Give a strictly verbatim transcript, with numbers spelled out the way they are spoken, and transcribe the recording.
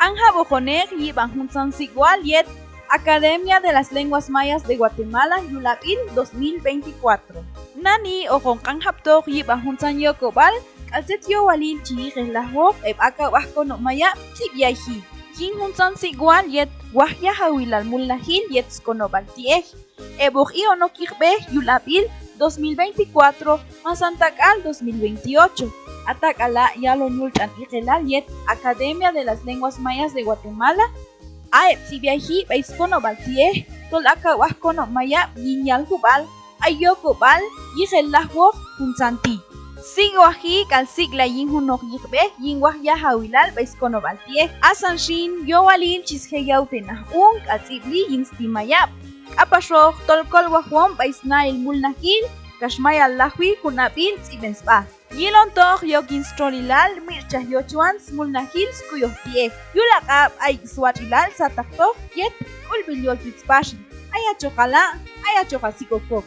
Q'anjab' hoqon ek' yib'an juntzan sik'wal yet Academia de las Lenguas Mayas de Guatemala yul ab'il dos mil veinticuatro. Nani hoqon q'anjab'toq yib'an juntzan yokob'al k'al tzet yowalil chi yiqej lajwoq heb' akaw ajkonob' mayab' tz'ib' yayji yin juntzan sik'wal yet waj yajawilal mulnajil yet skonob'al ti'ej, heb' hoq i'on ok yiqb'ej yul ab'il dos mil veinticuatro masantak'al dos mil veintiocho. A tak'ala' yalon yul tx'an iqelal yet Academia de las Lenguas Mayas de Guatemala, a heb' tz'ib' yayji b'ay skonob'al ti'ej tol akaw ajkonob' mayab' yin yal jub'al ay yokob'al yiqej lajwoq juntzan ti'. Sik'waji k'al sik'lay yin junoq yiqb'ej yin waj yajawilal b'ay skonob'al ti'ej. Asan xin yowalil chi sje' yawtej naq un k'al tz'ib'li yin sti' mayab'. K'apaxoq tol kolwajwom b'ay snahil mulnajil kax mayal lajwi jun ab'il tz'ib'en sb'a. Yilontoq yok yin stxolilal mitx'chaj yochwan smulnajil skuyoj ti'ej. Yul aq'ab' ay swatx'ilal sataqtoq yet k'ulb'il yol tz'itz paxil. Ayach hoq ala', ayach hoq a sik'okok.